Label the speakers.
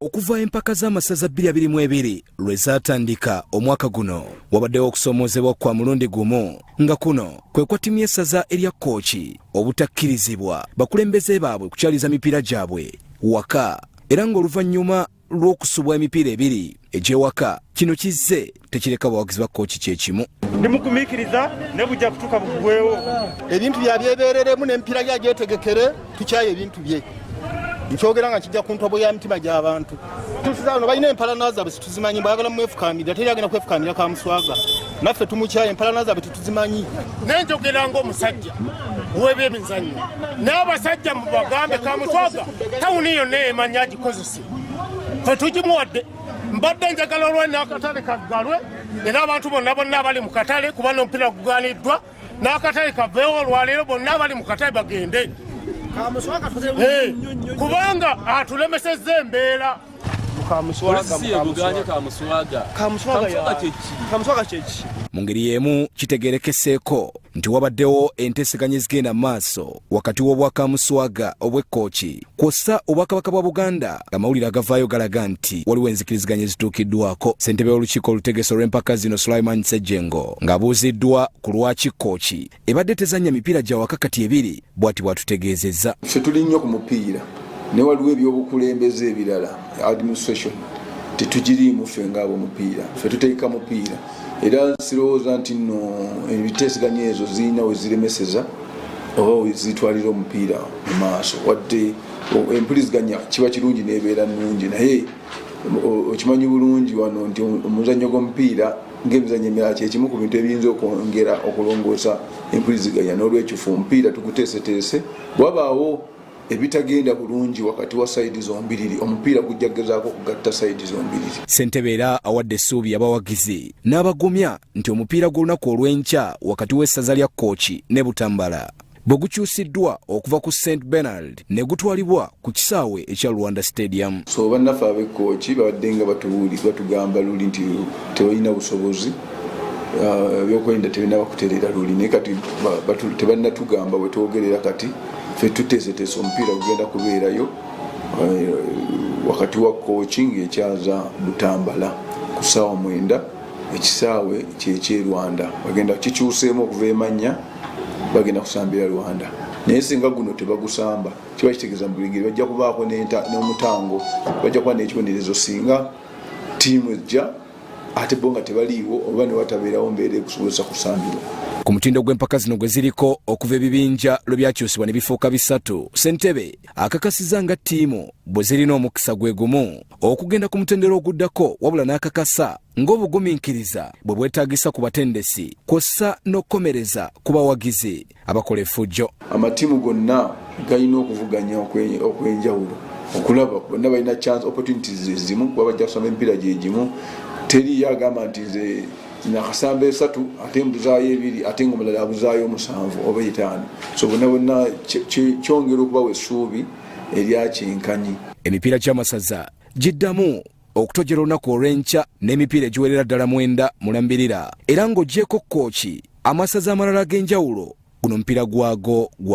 Speaker 1: Okuva empaka z'amasaza 2022 lwe zaatandika omwaka guno, wabaddewo okusoomoozebwa kwa mulundi gumu, nga kuno kwe kwatimya essaza erya Kkooki obutakkirizibwa bakulembeze baabwe kukyaliza mipiira gyabwe waka, era ng'oluvannyuma lw'okusubwa emipiira ebiri egy'ewaka, kino kizze tekireka bawagizi ba Kkooki kyekimu.
Speaker 2: Ndi mugumiikiriza, ne bujja kutuuka bugwewo.
Speaker 3: Ebintu bya byebeereremu n'emipiira gya gyetegekere. Tukyaye ebintu bye nkyogera nga nkijja ku ntobo ya mitima gy'abantu. Tusiza bano balina empalana zaabwe, situzimanyi. Bwagala mwefukamira, teri agenda kwefukamira Kamuswaga. Naffe tumukyaye, empalana zaabwe tetuzimanyi.
Speaker 4: Nenjogera ng'omusajja w'ebyemizannyo, n'abasajja mubagambe Kamuswaga tawuni yonna emanya agikozese, fe tugimuwadde. Mbadde njagala olwa n'akatale kaggalwe, era abantu bonna bonna abali mu katale, kuba n'omupiira guganiddwa, n'akatale kaveewo olwaleero, bonna abali mu katale bagende, kubanga atulemesezza embeera.
Speaker 5: Polisi Kamuswaga. Kamuswaga kyeki?
Speaker 1: Mu ngeri y'emu, kitegeerekeseeko nti wabaddewo enteeseganya ezigenda mu maaso wakati w'Obwakamuswaga obw'Ekkooki kw'ossa Obwakabaka bwa Buganda. Amawulire agavaayo galaga nti waliwo enzikiriziganya ezituukiddwako. Ssentebe w'olukiiko olutegesi olw'empaka zino, Sulaiman Sejjengo, ng'abuuziddwa ku lwaki Kkooki ebadde tezannya mipiira gya waka kati ebiri, bw'ati bw'atutegeezezza.
Speaker 6: Ffe tuli nnyo ku mupiira, naye waliwo ebyobukulembeze ebirala, administration, tetugiriimu. Ffe ngaab'omupiira, ffe tuteeka mupiira, era sirowooza nti nno ebiteeseganya ezo zirina we ziremeseza oba we zitwalira omupiira mu maaso. Wadde empuliziganya kiba kirungi nebeera nnungi, naye okimanyi bulungi wano nti omuzannyo gw'omupiira, ng'emizannyo emirala, kyekimu ku bintu ebiyinza okwongera okulongoosa empuliziganya. N'olwekyo fe omupiira tuguteeseteese. Bwabaawo ebitagenda bulungi wakati wa side zombiriri, omupiira gujja kugezaako okugatta side zombiriri.
Speaker 1: Ssentebe era awadde essuubi abawagizi n'abagumya nti omupiira gw'olunaku olw'enkya wakati w'essaza lya Kkooki ne Butambala bwe gukyusiddwa okuva ku St Bernard ne gutwalibwa ku kisaawe ekya Rwanda Stadium.
Speaker 6: So bannaffe ab'Ekkooki babadde nga batubuuli, batugamba luli nti tebalina busobozi, ebyokwerinda tebinaba kutereera luli, naye kati tebannatugamba bwe twogerera kati. Ffe tuteeseteese, omupiira gugenda kubeerayo wakati wa Kkooki ng'ekyaza Butambala ku ssaawa 9. Ekisaawe kyeky'e Rwanda, bagenda kikyuseemu okuva emanya, bagenda kusambira Rwanda. Naye singa guno tebagusamba, kiba kitegeeza mu buli ngeri bajja kubaako n'omutango, bajja kuba n'ekibonerezo singa ttiimu ejja ate bo nga tebaliiwo, oba ne watabeerawo mbeera ekusobozesa kusambirwa.
Speaker 1: Ku mutindo gw'empaka zino gwe ziriko okuva ebibinja lwe byakyusibwa ne bifuuka bisatu, ssentebe akakasiza nga ttiimu bwe zirina omukisa gwe gumu okugenda ku mutendera oguddako, wabula n'akakasa ng'obugumiikiriza bwe bwetaagisa ku batendesi kw'ossa n'okukomereza ku bawagizi abakola effujjo.
Speaker 6: Amatiimu gonna galina okuvuganya okw'enjawulo okulaba bonna balina chance, opportunities ezimu, kuba bajja kusamba emipiira gyegimu. Teriyo agamba nti nze nakasamba esatu ate mbuzaayo ebiri, ate nga omulala abuzaayo omusanvu oba etaano. So bonna bonna kyongera okubawa essuubi eryakyenkanyi.
Speaker 1: Emipiira gy'amasaza giddamu okutojera olunaku olw'enkya n'emipiira egiwerera ddala 9 mulambirira, era ng'ogyeko Kkooki, amasaza amalala ag'enjawulo guno omupiira gwago gwa